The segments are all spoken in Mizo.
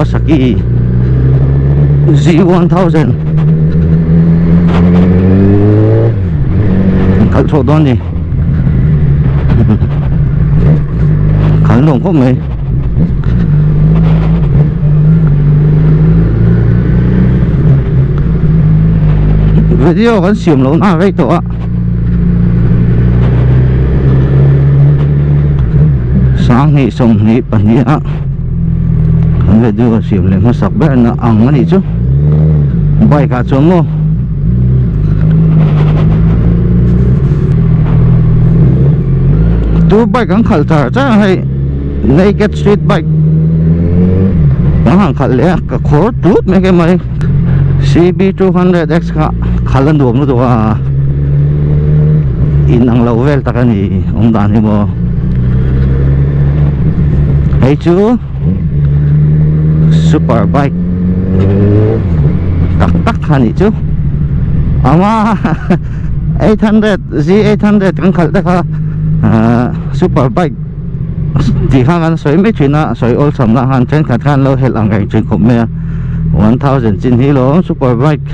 Kawasaki Z1000 kan khalh chhuak dawn a ni khalh nuam khawp mai. Video kan siam loh na rei tawh a sanghnih sawmhnih pahnih a kan video siam leh hmasak ber na ang a nih chu bike ah chuan maw tu bike an khalh char char a hei naked street bike kan han khalh leh a ka khawr tlut mai ke mai CB200X kha khalh a nuam lutuk a in ang lo vel tak a ni awm dan hi maw hei chu super bike tak tak kha nih chu ama 800 Z800 kan khalh te kha super bike tih khan kan sawi mai thin a sawi awlsam lah khan thenkhat khan lo helh ang reng thin khawp mai a 1000 chin hi lawm super bike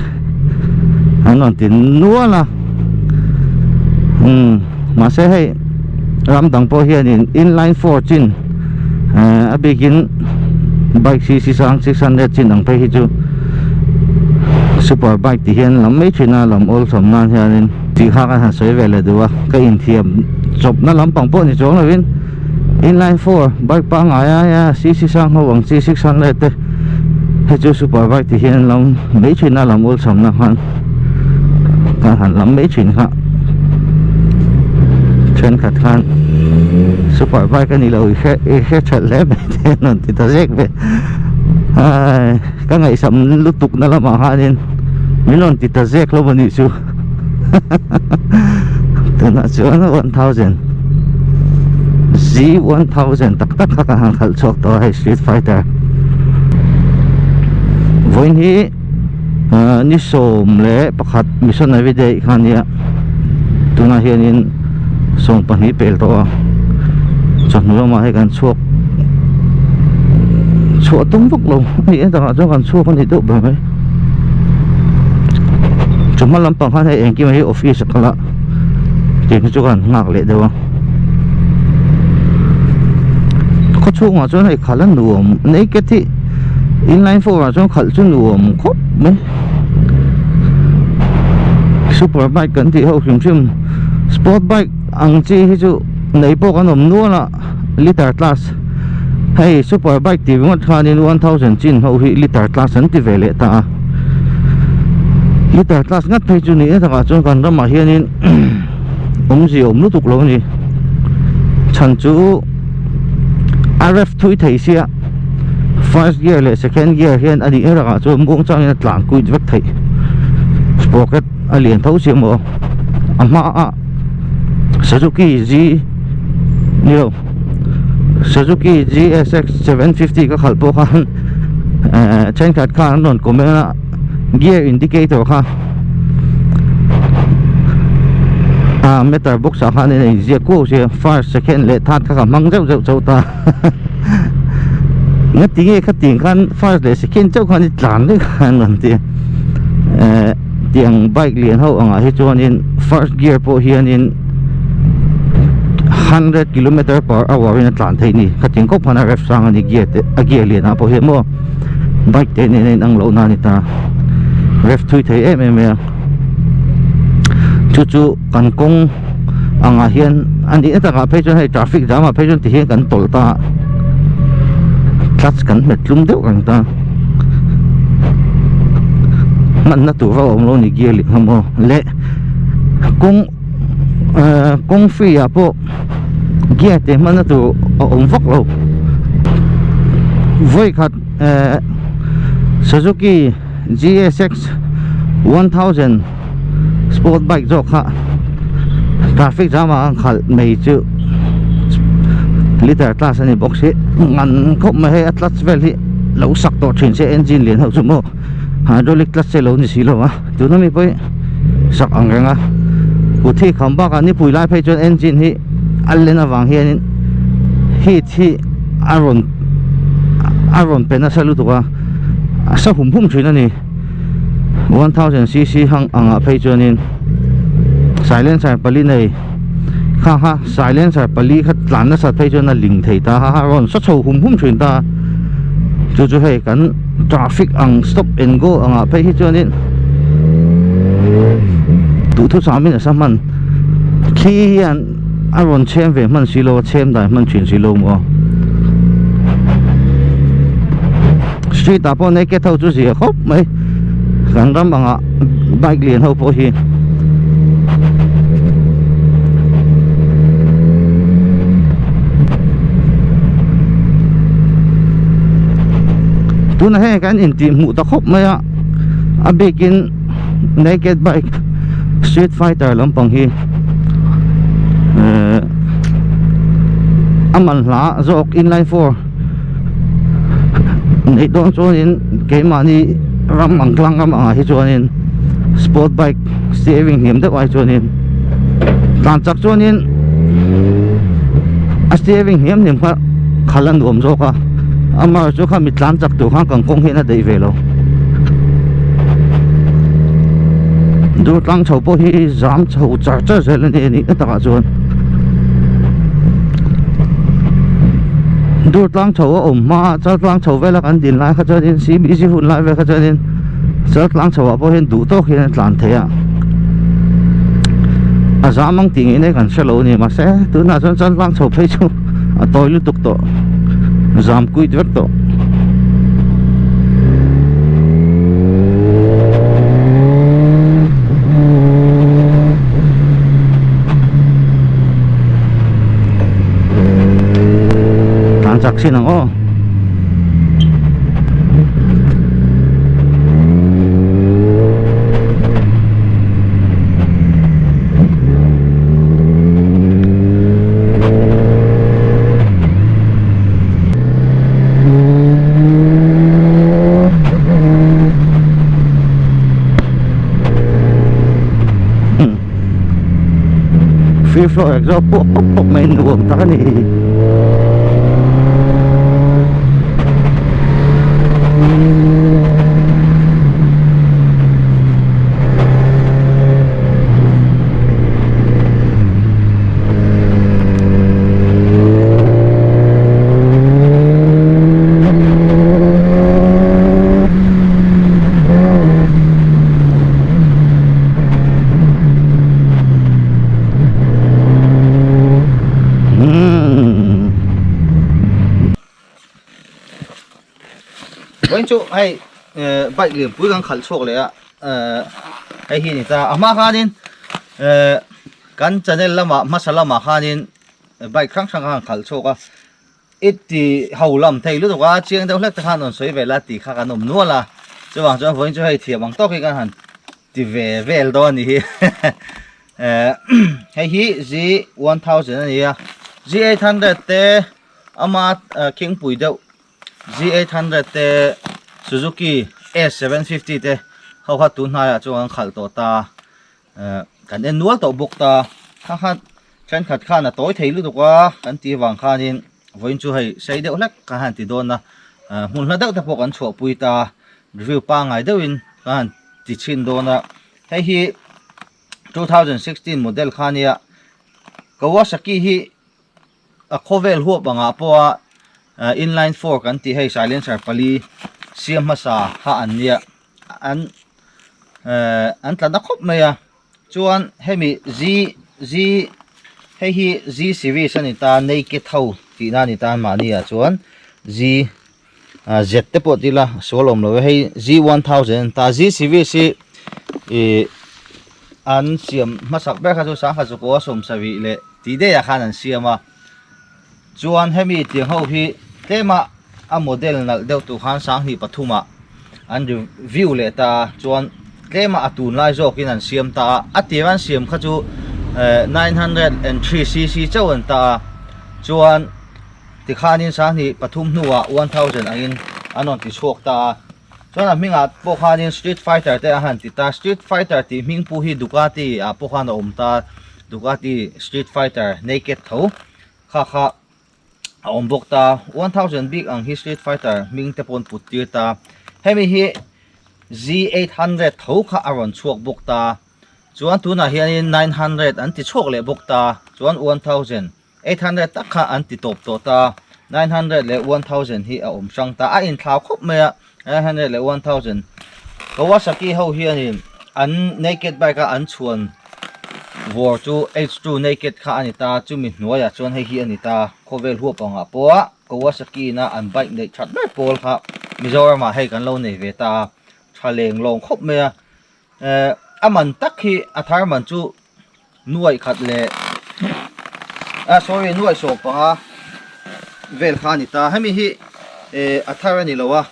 an rawn ti nual a umm mahse hei ram dang pawh hianin inline four chin eh a bikin bike cc sang 600 chin ang phei hi chu super bike ti hian lam mai thin a lam awlsam nan hianin tih kha kan han sawi ve leh duh a ka inthiam chawpna lampang pawh ni chuang lovin inline four bike pangngai aia cc sang ho ang chi 600 te hei chu super bike ti hian lam mai thin a lam awlsamna khan kan han lam mai thin kha thenkhat khan super bike a ni lo i hre i hre that hle mai te an rawn ti ta zek ve ai ka ngaihsam lutuk na lamah khanin min rawn ti ta zek lo a nih chu tunah chuan 1000 Z1000 tak tak kha ka han khalh chhuak tawh a hei street fighter vawiin hi ni 11 missionary day kha ania tunah hianin 12 pel tawh a chawhnu lamah hei kan chhuak chhuah tum vak lo a nih takah chuan kan chhuak a ni deuh ber mai. Chawhma lampang khan hei engkim hi office a kal a tih hi chu ka han nghak leh deuh a khaw chhungah chuan hei khalh a nuam naked hi inline four ah chuan khalh chu nuam khawp mai super bike kan tih ho hrim hrim sport bike ang chi hi chu nei pawh kan awm nual a liter class hei super bike tih ringawt khanin 1000 chin ho hi liter class an ti ve leh ta a liter class ngat phei chu ni e takah chuan kan ramah hianin awmzia awm lutuk lo a ni chhan chu a ref thui thei sia first gear leh second gear hian a nih e takah chuan muang changin a tlan kuit vek theih sprocket a lian tho chiah maw a hma a. Suzuki Z ni lo Suzuki GSX 750 ka khalh pawh khan eh thenkhat khan an rawn comment a gear indicator kha a meter box ah khan a inziak kuau sia first second leh third kha ka hmang zeuh zeuh chauh ta ngatinge khatin khan first leh second chauh khan i tlan vek a an rawn ti a eh. Tiang bike lian ho angah hi chuanin first gear pawh hianin 100 kilometer per hour in a tlan theih ni khatin khawp khan a ref sang a ni gear te a gear lian ah pawh hian maw bike te nen a inang loh na a ni ta ref thui thei em em mai a chu chu kan kawng angah hian a nihna takah phei chuan hei traffic jam ah phei chuan ti hian kan tawlh ta a clutch kan hmet tlum deuh reng ta hmanna tur a awm lo ni gear leh hlawm aw leh kawng ehh kawng free ah pawh gear te hmanna tur a awm vak lo vawi khat ehh Suzuki G_S_X 1000. Sport bike zawk kha traffic jam ah khan khalh mai chu liter class a ni bawk si ngan khawp mai hei a clutch vel hi lo sak tawh thin se engine lian ho chu maw hydraulic clutch te lo ni si lo a tuna mi pawh hi sak ang reng a kut hi kham bakah nipui lai phei chuan engine hi a len avang hianin heat hi a rawn. a rawn pe nasa lutuk a a sa hum hum thin a ni 1000 cc hang angah phei chuanin silencer pali nei kha kha silencer pali kha tlan nasat phei chuan a ling thei ta a rawn sa chho hum hum thin ta chu chu hei kan traffic ang stop and go angah phei hi chuanin duhthusam in a sa hman thli hian a rawn chhem ve hman si lo a chhem dai hman thin si lo maw street ah pawh naked ho chu zia khawp mai kan ram angah bike lian ho pawh hi tunah hian kan intih hmuh ta khawp mai a a bikin naked bike street fighter lampang hi eh a man hla zawk inline four neih dawn chuanin keimahni ram ang tlang ram angah hi chuanin sport bike steering hniam deuh ai chuanin tlan chak chuanin a steering hniam hniam kha khalh a nuam zawk a amaherawhchu kha mi tlan chak tur khan kan kawng hian a daih ve lo dur tlang chho pawh hi zam chho char char zel a ni a nihna takah chuan dur tlang chho a awm hma a chal tlang chho vela kan din lai kha chuanin cbc hun lai vel kha chuanin chal tlang chho ah pawh hian duh tawk hian a tlan thei a a zam ang tih ngei nei kan hre lo a ni mahse tunah chuan chal tlang chho phei chu a tawi lutuk tawh zam kuit vek tawh. Tlan chak chin ang aw. Free flow exhaust pawh pawp pawp mai nuam tak a ni. Vawiin chu hei bike lianpui kan khalh chhuak leh a hei hi a ni ta a hma khanin kan channel lamah hmasa lamah khanin bike hrang hrang khan khalh chhuak a i ti ho lam thei lutuk a chiang deuh hlek te khan rawn sawi ve la tih kha kan awm nual a chuvang chuan vawiin chu hei thiam ang tawk hi kan han ti ve vel dawn a ni hi hei hi Z 1000 a ni a Z 800 te ama khingpui deuh Z800 te Suzuki S750 te ho kha tun hnaiah chuan an khalh tawh ta kan en nual tawh bawk ta kha kha thenkhat khan a tawi thei lutuk a kan tih avang khanin vawiin chu hei sei deuh hlek ka han ti dawn a hmun hla deuh te pawh kan chhuahpui ta review pangngai deuhin ka han ti chhin dawn a hei hi 2016 model kha nia Kawasaki hi A khawvel huap angah pawha inline four kan tih hei silencer pali siam hmasa kha an nia an ehh an tla na khawp mai a chuan hemi z z hei hi z series a ni ta naked ho tihna a ni ta mahni ah chuan z ah z te pawh ti ila sual awm lo e hei z 1000 a ni ta z series hi ih an siam hmasak ber kha chu sangha chukua sawmsarih leh Tih daih ah khan an siam a, chuan hemi tiang ho hi tlem a a model nalh deuh tur khan 2003 ah an review leh ta a, chuan tlem a a tunlai zawk in an siam ta a, a tir an siam kha chu eh 903 cc chauh an ta a, chuan tikhanin 2003 hnuah 1000 angin an rawn ti chhuak ta a, chuan a hmingah pawh khanin street fighter te a han ti ta, street fighter tih hming pawh hi Ducati ah pawh khan a awm ta. Ducati Street Fighter Naked tho kha kha a awm bawk ta 1000 bik ang hi street fighter hming te pawh an put tir ta hemi hi Z800 tho kha a rawn chhuak bawk ta chuan tunah hianin 900 an ti chhuak leh bawk ta chuan 1800 tak kha an ti tawp tawh ta 900 leh 1000 hi a awm hrang ta a inthlau khawp mai a 900 leh 1000 Kawasaki ho hianin an naked bike a an chhuan vawr chu H2 naked kha a ni ta chumi hnuaiah chuan hei hi a ni ta khawvel huap angah pawh Kawasaki ina an bike neih that ber pawl kha Mizoramah hei kan lo nei ve ta a tha leng lawng khawp mai a eh a man tak hi a thar man chu nuaih khat leh ah sorry nuaih sawm panga vel kha a ni ta hemi hi eh a thar a ni lo a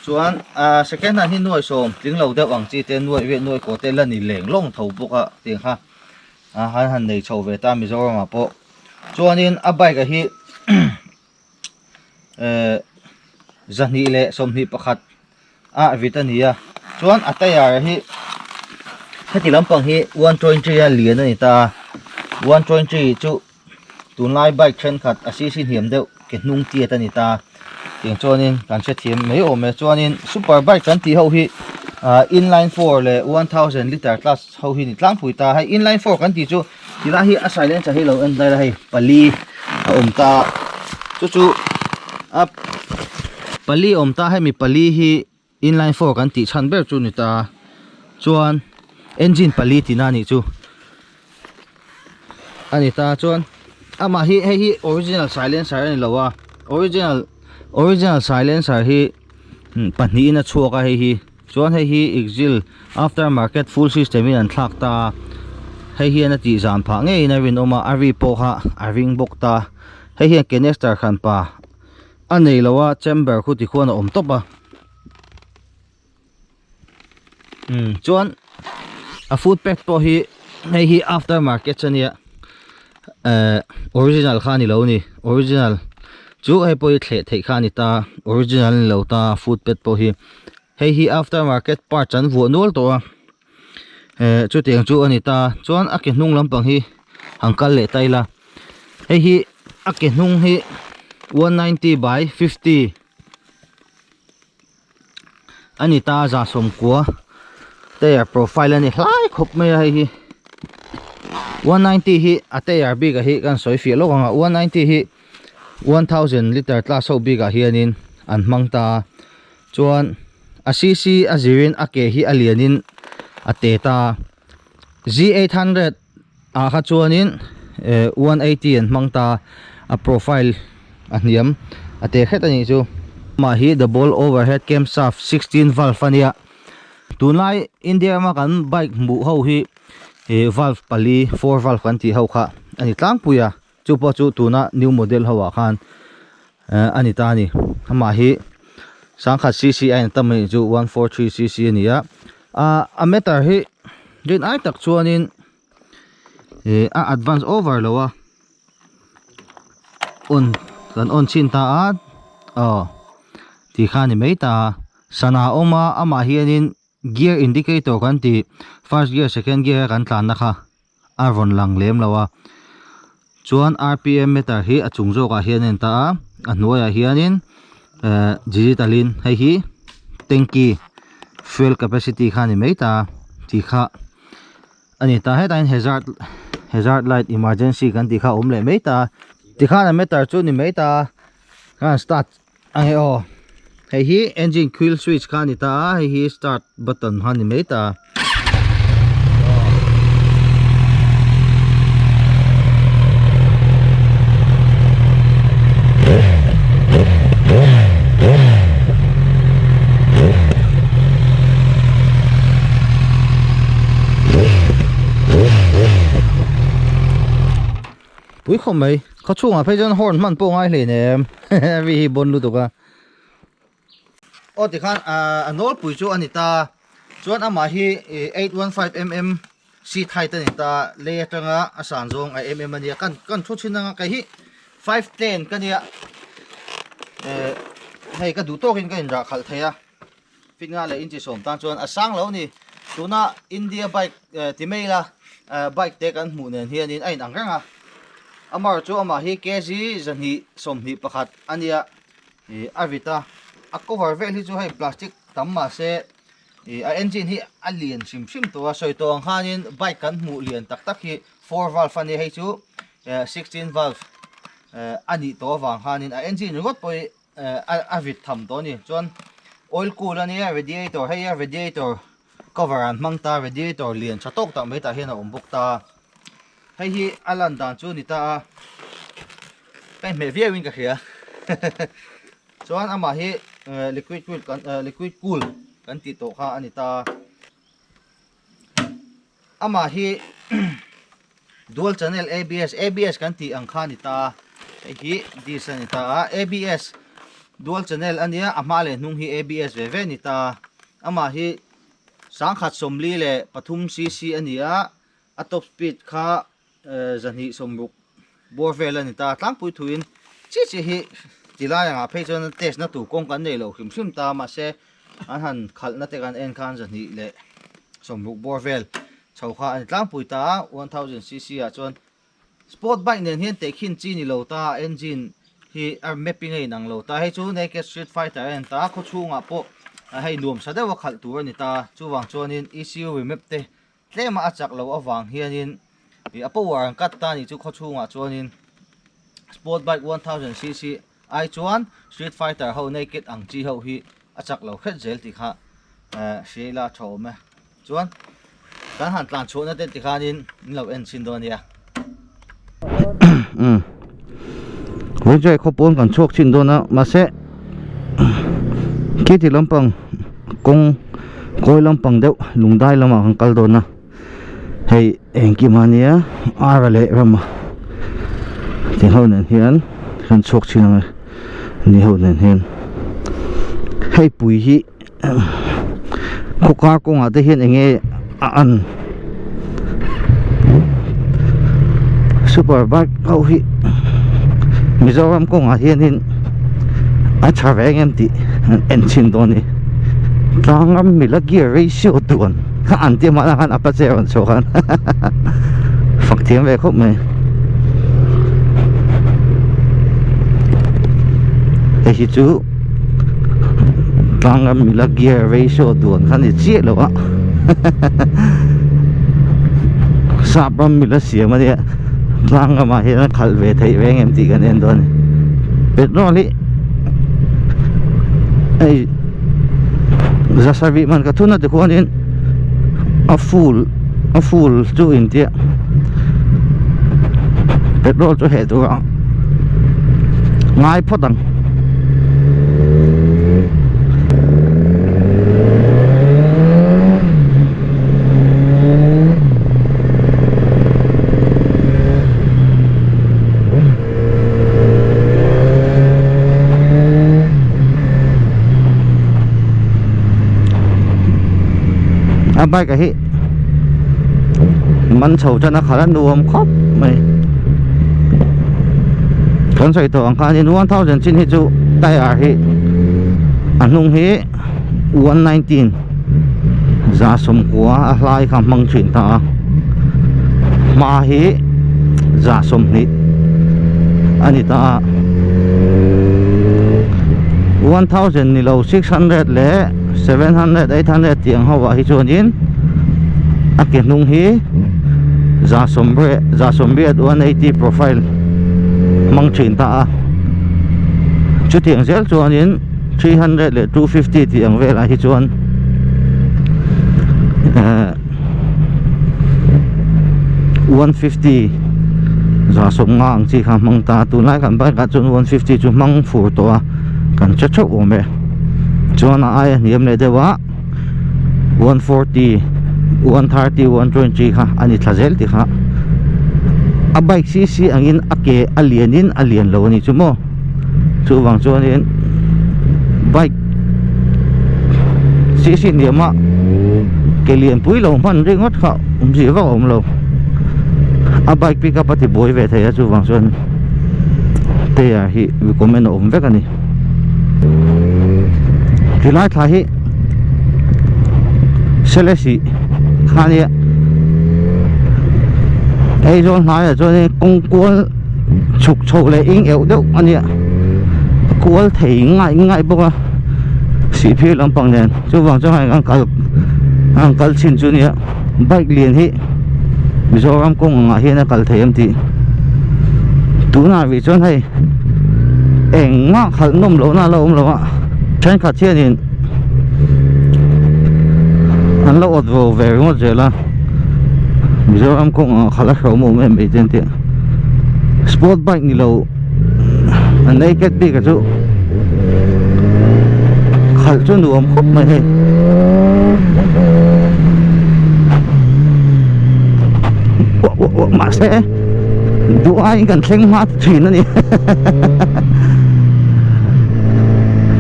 chuan ah second hand hi nuaih sawm tling lo deuh ang chi te nuaih riat nuaih kaw te la ni leng lawng tho bawk a tiang kha ah han han nei chho ve ta Mizoram ah pawh chuanin a bike ah hi eh zahnih leh 21 a vit a ni a chuan a tyre hi heti lampang hi 120 a lian a ni ta 120 chu tunlai bike thenkhat a cc hniam deuh ke hnung tiat a ni ta tiang chuanin kan hrethiam mai awm e chuanin super bike kan tih ho hi ah inline four leh 1000 litre class ho hi ni tlangpui ta hei inline four kan tih chu tilai hi a silencer hi lo en daih la hei pali a awm ta chu chu a pali awm ta hemi pali hi inline four kan tih chhan ber chu ni ta chuan engine pali tina a nih chu a ni ta chuan amah hi hei hi original silencer a ni lo a original original silencer hi pahnihin a chhuak a hei hi chuan hei hi exil after market full system in an thlak ta a hei hian a tih zan phah ngeiin a rinawm a a ri pawh kha a ring bawk ta hei hian canister hranpa a nei lo a chamber khu tikhuan a awm tawp a umm chuan a foot pad pawh hi hei hi after market ania eh original kha a ni lo a ni original chu hei pawh hi thleh theih kha a ni ta original a ni lo ta foot pad pawh hi hei hi after market parts an vuah nual tawh a eh chutiang chu a ni ta chuan a ke hnung lampang hi han kal leh ta ila hei hi a ke hnung hi 190 by 50 a ni ta za sawmkua tyre profile a ni hlai khawp mai a hei hi 190 hi a tyre bik ah hi kan sawi fiah lawk ang a 190 hi 1000 litre class ho bik ah hianin an hmang ta a chuan a cc a zirin a ke hi a lianin a te ta a Z800 ah kha chuanin eh 180 an hmang ta a profile a hniam a te hret a nih chu mah hi double overhead camshaft 16 valve a nia tunlai India rama kan bike hmuh ho hi eh valve pali four valve kan tih ho kha a ni tlangpui a chu pawh chu tuna new model ho ah khan eh a ni ta a ni amah hi sangkhat cc a in tam a nih chu 143 cc a ni a ah a meter hi rin ai tak chuanin eh a advance over lo a on kan on chhin ta a aw ti kha a ni mai ta a sana a awm a amah hianin gear indicator kan tih first gear second gear a kan tlanna kha a rawn lang lem lo a chuan rpm meter hi a chung zawkah hian a en ta a a hnuaiah hianin eh digital in hei hi tanky fuel capacity kha a ni mai ta tih kha a ni ta hetah hian hazard hazard light emergency kan tih kha a awm leh mai ta tikhan a meter chu a ni mai ta khan start a nge aw hei hi engine kill switch kha a ni ta a hei hi start button kha a ni mai ta. Pui khawp mai khaw chhungah phei chuan horn hman pawh ngai hlei nem ri hi bawn lutuk a aw tikhan a nawlpui chu a ni ta chuan amah hi 815mm seat height a ni ta lei atanga a san zawng a em em a nia kan kan thu thin anga kei hi 510 ka nia eh hei ka duh tawkin ka inrah khalh thei a fit nga leh inchi sawm tan chuan a sang lo a ni tuna India bike ti mai ila bike te kan hmuh nen hianin a inang reng a. Amaherawhchu chu amah hi kg 221 a nia ih a vit a, a cover vel hi chu hei plastic tam mahse ih a engine hi a lian hrim hrim tawh a, sawi tawh ang khanin bike kan hmuh lian tak tak hi four valve a nia hei chu eh sixteen valve eh a nih tawh avang khanin a engine ringawt pawh hi eh a vit tham tawh a ni chuan oil cool a nia radiator hei a radiator cover an hmang ta radiator lian tha tawk tak mai tah hian a awm bawk ta hei hi a lan dan chu a ni ta a ka inhmeh viau in ka hria chuan amah hi liquid cool kan liquid cool kan tih tawh kha a ni ta amah hi dual channel abs abs kan tih ang kha a ni ta hei hi disc a ni ta a abs dual channel a nia a hma leh hnung hi abs ve ve a ni ta amah hi 1043 cc a ni a a top speed kha 260 bawr vel a ni ta tlangpui thuin chi chi hi ti lai angah phei chuan test na tur kawng kan nei lo hrim hrim ta mahse an han khalhna te kan en khan 260 bawr vel chho kha a ni tlangpui ta a 1000 cc ah chuan sport bike nen hian tehkhin chi ni lo ta engine hi a mapping a inang lo ta hei chu naked street fighter a en ta a khawchhungah pawh hei nuamsa deuh a khalh tur a ni ta chuvang chuanin E_C_U remap te Tlema a chak loh avang hianin ih a power an cut ta a nih chu khawchhungah chuanin sport bike 1000cc ai chuan street fighter ho naked ang chi ho hi a chak lo hret zel tih kha eh hria ila a tha awm e chuan kan han tlan chhuahna te tikhanin in lo en chhin dawn a nia. Umm Vawichai khaw pawn kan chhuak chhin dawn a mahse khiti lampang kawng kawi lampang deuh lungdai lamah kan kal dawn a hei engkim a nia ara leh rama ti ho nen hian kan chhuak chhin ang e ni ho nen hian hei pui hi khaw kar kawngah te hian enge a an super bike ho hi Mizoram kawngah hianin a tha reng em tih an en chhin dawn a ni tlang ram mila gear ratio duan kha an tia mahna khan apache a rawn chhuah khan fak thiam ve khawp mai hei hi chu tlang ram mila gear ratio duan kha ni chiah lo a sap ram mila siam a nia tlang ramah hian a khalh ve theih reng em tih kan en dawn a ni petrol hi hei za sarvih man ka thun a tikhuanin a full a full chu intia petrol chu heh tur a ngai phawt ang. A bike a hi man chho chuan a khalh a nuam khawp mai kan sawi tawh ang khanin 1000 chin hi chu tyre hi a hnung hi 119 90 a hlai kha hmang thin ta a hma hi 120 a ni ta a 1000 ni lo 600 leh 700 800 tih ang ho ah hi chuanin a ke hnung hi 180 180 profile hmang thin ta a chutiang zel chuanin 300 leh 250 tih ang velah hi chuan eh 150 50 ang chi kha hmang ta tunlai kan bike ah chuan 150 chu hmang fur tawh a kan che theuh awm e chuan a aia hniam leh deuh a 140 130 120 kha a ni thla zel tih kha a bike cc angin a ke a lianin a lian lo a ni chu maw chuvang chuanin bike cc hniamah ke lianpui lo hman ringawt kha awmzia vak a awm lo a bike pick up a ti buai ve thei a chuvang chuan tyre hi recommend a awm vek a ni tilai thla hi selesih kha nia Aizawl hnaiah chuanin kawng kual. Chhuk chho leh ing euh deuh a nia kual thei ngai ngai bawk a sihphir lampang nen chuvang chuan hei an kal an kal chhin chu nia bike lian hi Mizoram kawng angah hian a kal thei em tih tunah rih chuan hei engmah khalh nawm lohna a la awm lo a thenkhat hianin an lo awt vo ve ringawt zel a Mizoram kawng angah khalh a hrehawm awm em mai te an ti a sport bike ni lo a naked bik a chu khalh chu nuam khawp mai hei mahse duh aiin kan thleng hma thin a ni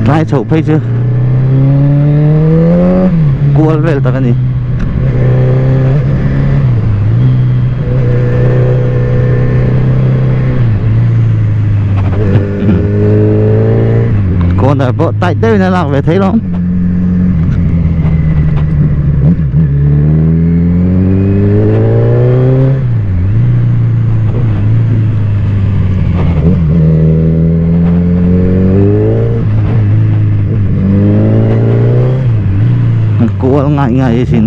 tlai chhoh phei chu kual vel tak a ni. Corner pawh tight deuhin a lak ve thei lo. Kual ngai ngai asin.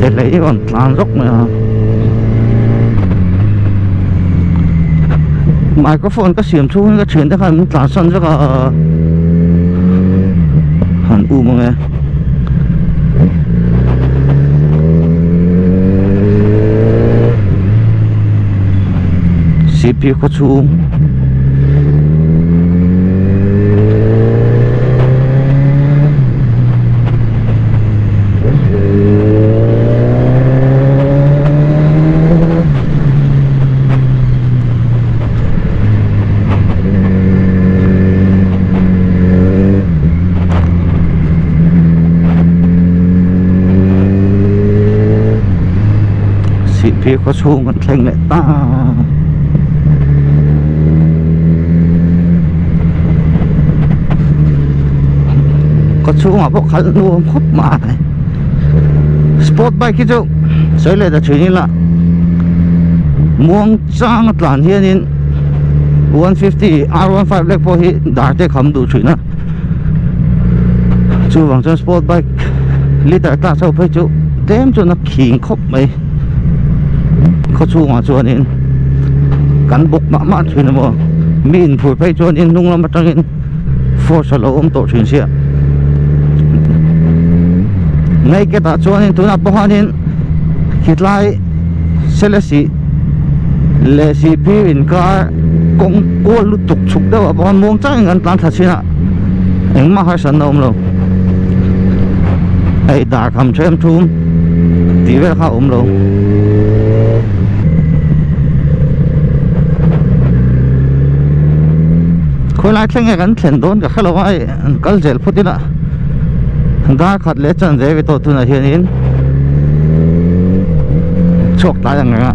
Thế lấy còn tlan dốc mai a microphone ka siam chhung ka thian te khan min tlan san vek a han um ang e. Cp khaw chhung Sihphir khaw chhung kan thleng leh ta. Khaw chhungah pawh khalh nuam khawp mai. Sport bike hi chu sawi leh ta thin ila muang chang a tlan hianin 150 R15 lek pawh hi dar te kham duh thin a chuvang chuan sport bike liter class ho phei chu tlem chuan a khing khawp mai khaw chhungah chuanin kan bawk mah mah thin a maw mi inphur phei chuanin hnung lam atangin force a lo awm tawh thin sia naked ah chuanin tunah pawh hianin khitlai selesih leh sihphir inkar kawng kual lutuk chhuk deuh ah pawh khan muang changin kan tlan thla chin a engmah harsatna a awm lo hei dar kham them thum tih vel kha a awm lo. Khawilai thleng nge kan thlen dawn ka hrelo a hei an kal zel phawt ila dar khat leh chan ve ve tawh tunah hianin chhuak tlai ang reng a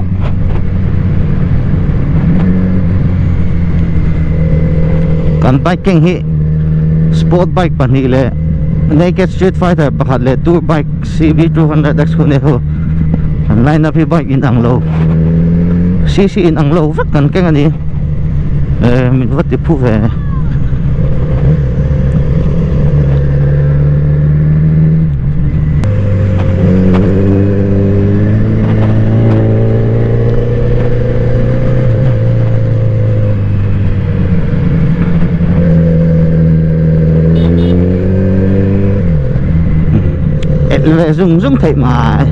kan bike keng hi sport bike pahnih leh naked street fighter pakhat leh tour bike CB200X khu nia ho an line up hi bike in ang lo cc in ang lo vek kan keng a ni eh min va ti phu ve Leh zung zung theih mai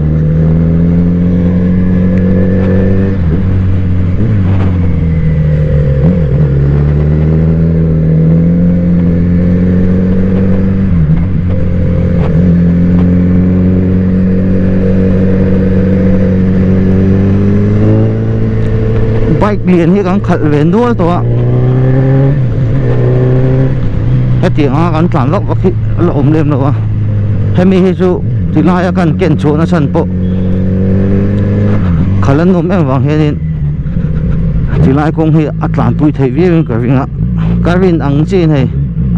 bike lian hi kan khalh ve nual tawh a hetiang a kan tlan vak vak hi a la awm lem lo a hemi hi chu ti laia kan ken chhuah na chhan pawh khalh an awm em vang hianin ti lai kawng hi a tlanpui theih viau in ka ring a ka rin ang chiin hei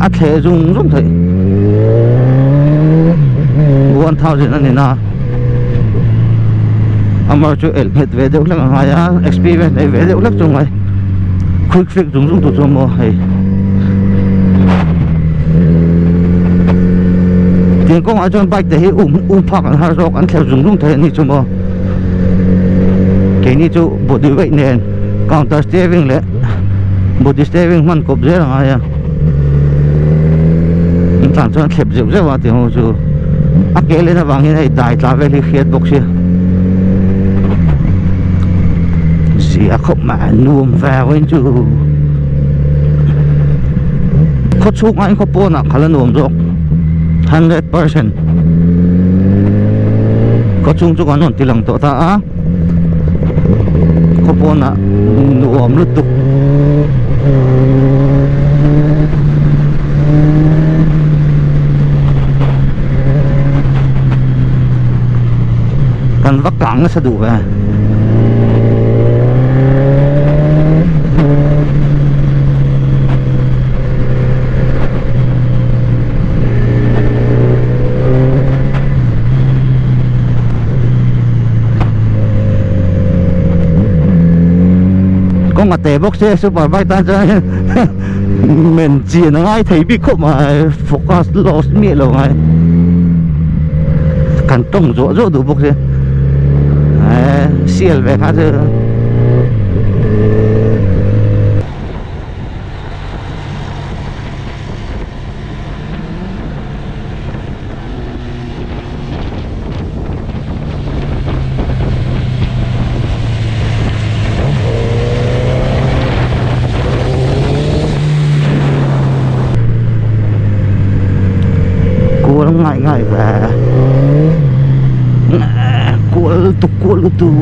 a thleh zung zung theih 1000 a ni na. Amar chu elh nghet ve deuh hlek a ngai a experience nei ve deuh hlek chu a ngai quick fix zung zung tur chu maw hei tiang kawngah chuan bike te hi um um phak an har zawk an thlep zung zung thei a ni chu maw keini chu body weight nen counter steering leh body steering hman kawp zel a ngai a an tlan chuan a thlep zeuh zeuh a tiang ho chu a ke len avang hian hei dai tla vel hi hriat bawk sia zia khawp mai nuam ve vawiin chu khaw chhung aiin khaw pawnah khalh a nuam zawk 100% khaw chhung chu kan rawn ti lang tawh ta a khaw pawnah nuam lutuk. Kan va kang nasa duh ve. Kawng a te bawk se super bike tan chuan men chian a ngai thei bik khawp mai focus lost miah lo ngai kan tawng zawh zawh duh bawk se eh sial ve kha chu. Kual ngai ngai ve kual lutuk kual lutuk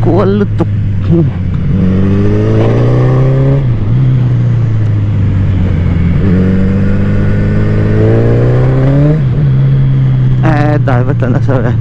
kual lutuk. Dai va tlan nasa ve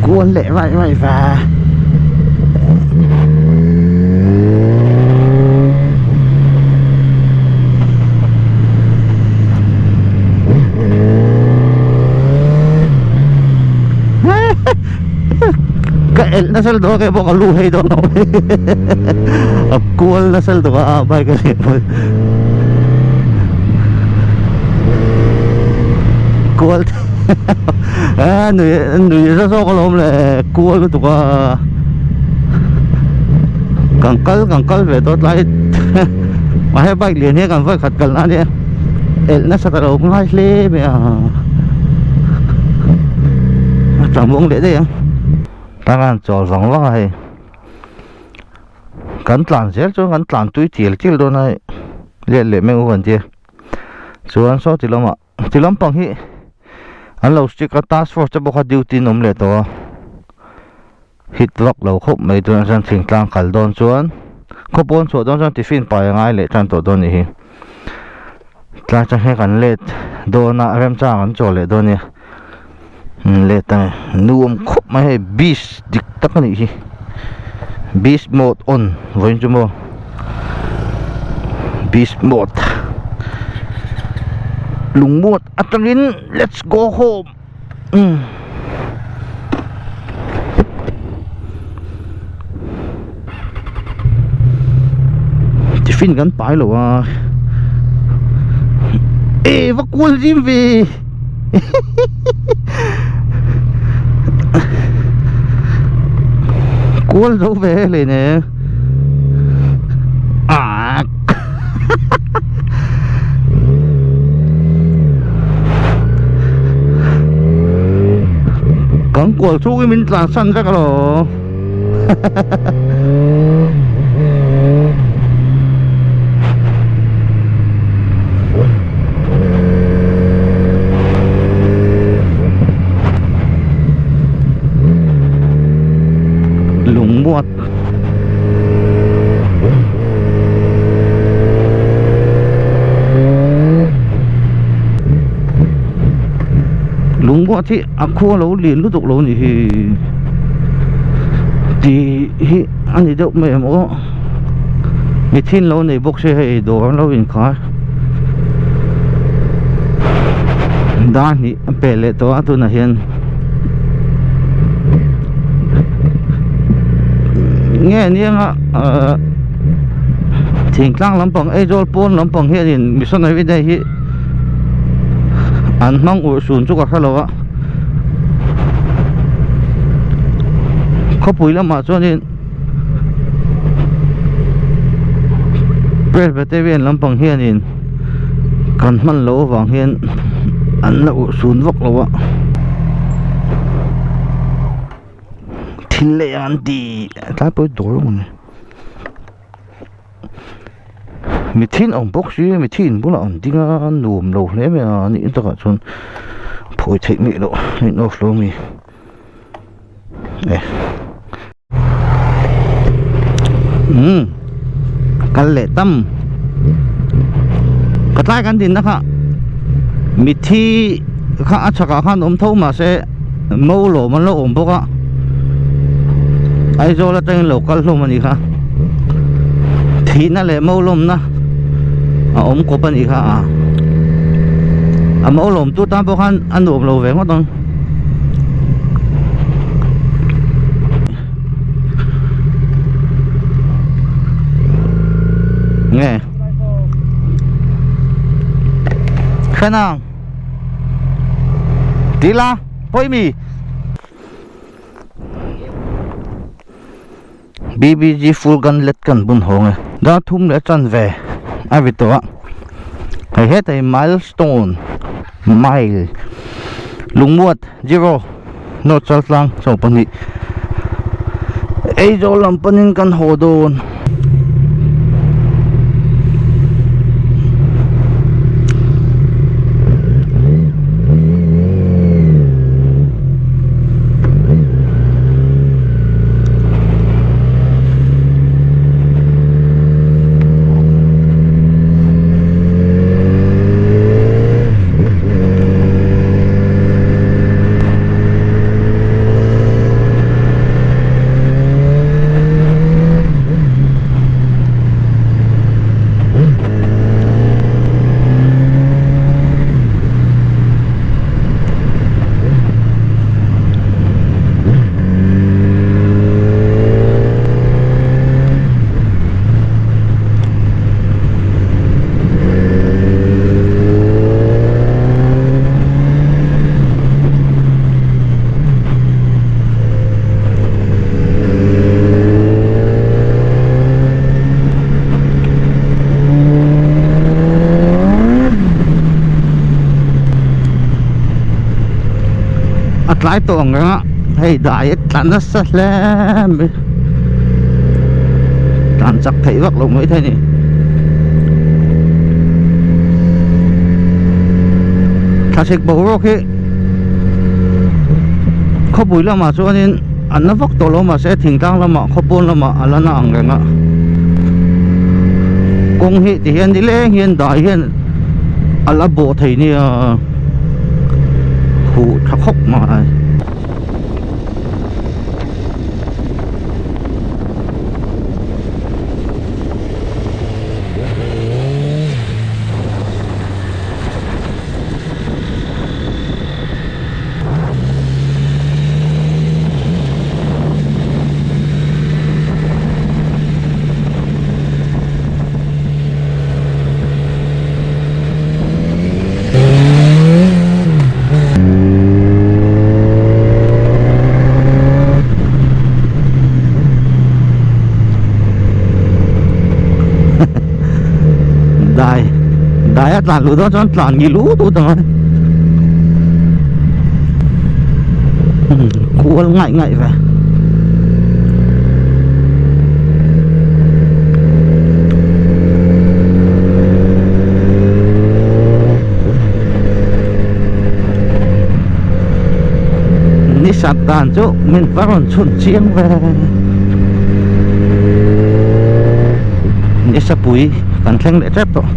Kual leh raih raih ve. Ka elh nasa lutuk a kei pawh ka lu hei dawn lo a kual nasa lutuk a bike a leh pawh kual a nui nui za zawk alawm le kual lutuk a kan kal kan kal ve tawh tlai mahse bike lian hian kan vawi khat kalna ania elh nasa ta lo ngai hle mai a a tlamuang leh daih ang tangkhan chawl vang vang a hei. Kan tlan zel chuan kan tlan tui tial tial dawn a let leh meuh kan tia chuan saw ti lamah ti lampang hi an lo stick a task force te pawh kha duty an awm leh tawh a hit vak lo khawp mai tunah chuan thingtlang kal dawn chuan khawpawn chhuah dawn chuan tiffin pai a ngai leh tan tawh dawn a nih hi tlai atang hian kan let dawn a remchang an chawl leh dawn a nia let a nuam khawp mai hei beast dik tak a nih hi beast mode on vawiin chu maw beast mode lungmuat atangin let's go home umm tiffin kan pai lo a eh va kual zim ve. Kual zo ve hle ne ah Kan kual chhung hi min tlan san vek alawm Lungmuat. Lungmuat hi a khua lo lian lutuk lo ni hi tih hi a ni deuh mai em aw mi thin lo nei bawk se hei dawr an lo inkhar dar hnih a pel leh tawh a tunah hian nge anianga ahh thingtlang lampang Aizawl pawn lampang hianin missionary day hi an hmang urh sun chu ka hre lo a khawpui lamah chuanin Presbyterian lampang hianin kan hman loh avang hian an la urh sun vak lo a thil leh an ti tlai pawh hi dawr a ni. Mithin awm bawk si mithi in bulah an ding a nuam lo hle mai a nih takah chuan phawi theih miah loh a in off lo ami e umm kal leh tam ka tlai kan din na kha mithi kha a chhakah khan awm tho mahse mo lawm an lo awm bawk a Aizawl atangin lo kal hlawm a nih kha thihna leh mo lawmna a awm kawp a nih kha a a mo lawm tu tan pawh khan a nuam lo ve ngawt ang. Nge Khenang Tila Pawimi BBG full gun let kan bun hawng e dar thum leh chan ve a ri tawh a hei hetah hi milestone mile lungmuat zero north chaltlang 12 Aizawl lam panin kan haw dawn. A tlai tawh ang reng a hei dai a tla nasa hle mai tlan chak theih vak lo mai thei a ni. Thlasik boruak hi khawpui lamah chuanin an la vak tawh lo mahse thingtlang lamah khawpawn lamah a la na ang reng a kawng hi ti hian nileng hian dai hian a la bawh thei nia huh tha khawp mai. Dai dai a tlan luh dawn chuan tlan ngil ut ut ang a kual ngaih ngaih ve. Ni sat dan chu min va rawn chhun chiang ve ni sapui kan thleng leh tep tawh.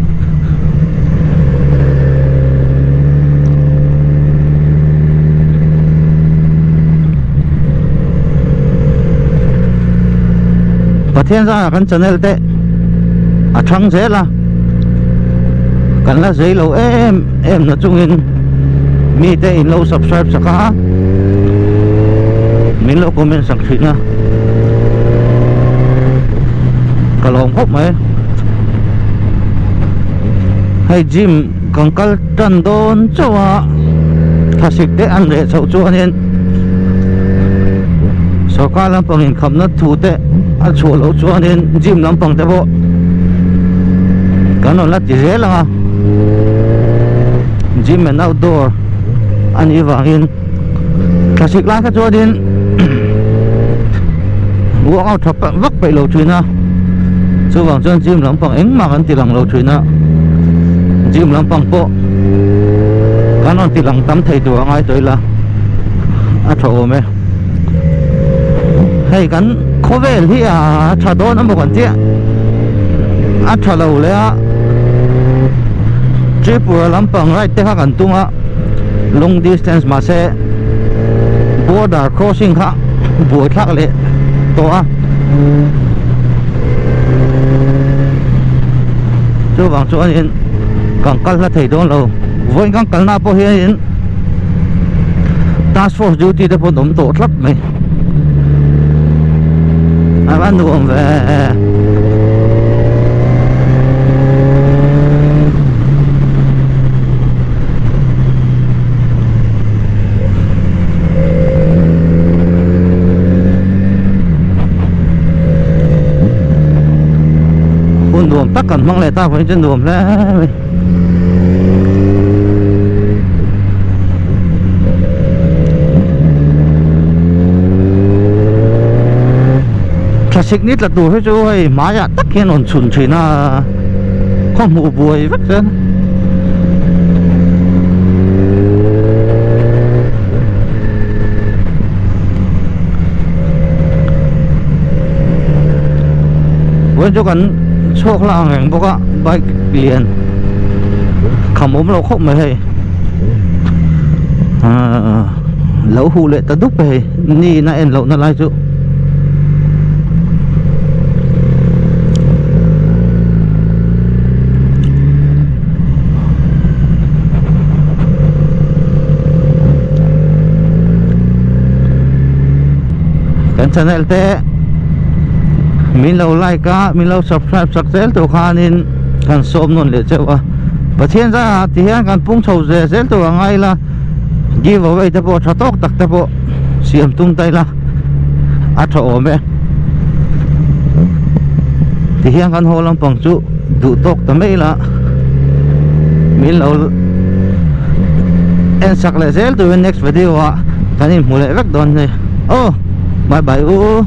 Pathian zara kan channel te a thang zel a kan la zei lo em em na chungin mi te in lo subscribe sak a min lo comment sak thin a ka lawm khawp mai hei gym kan kal tan dawn chauh a thlasik te an reh chhoh chuanin sorkar lampang inkhamna thu te a chhuah loh chuanin gym lampang te pawh kan rawn la ti zel ang a gym and outdoor a nih vangin thlasik lai kha chuanin workout tha vak peih lo thin a chuvang chuan gym lampang engmah kan ti lang lo thin a gym lampang pawh kan rawn ti lang tam thei tur a ngai tawh ila a tha awm e hei kan khawvel hi a tha dawn emaw kan tia a tha lo leh a Tripura lampang ride te kha kan tum a long distance mahse border crossing kha buai thlak leh tawh a chuvang chuanin kan kal hla thei dawn lo vawiin kan kalna pawh hianin task force duty te pawh an awm tawh tlat mai a va nuam ve. Hun nuam tak kan hmang leh ta pawhin chu nuam hle mai. Thlasik ni tla tur hi chu hei hmaiah tak hian rawn chhun thin a khaw hmuh buai vek zel. Vawiin chu kan chhuak la ang reng bawk a bike lian kham awm lo khawp mai hei ahh lo huh leh ta dup hei ni in a en loh na lai chu. Kan channel te min lo like a min lo subscribe sak zel tur khanin kan sawm nawn leh cheuh a Pathian zah ti hian kan pung chho zel zel tur a ngai ila give away te pawh tha tawk tak te pawh siam tum ta ila a tha awm e ti hian kan haw lampang chu duh tawk ta mai ila min lo en sak leh zel turin next video ah kan inhmu leh vek dawn a ni aw bye bye u.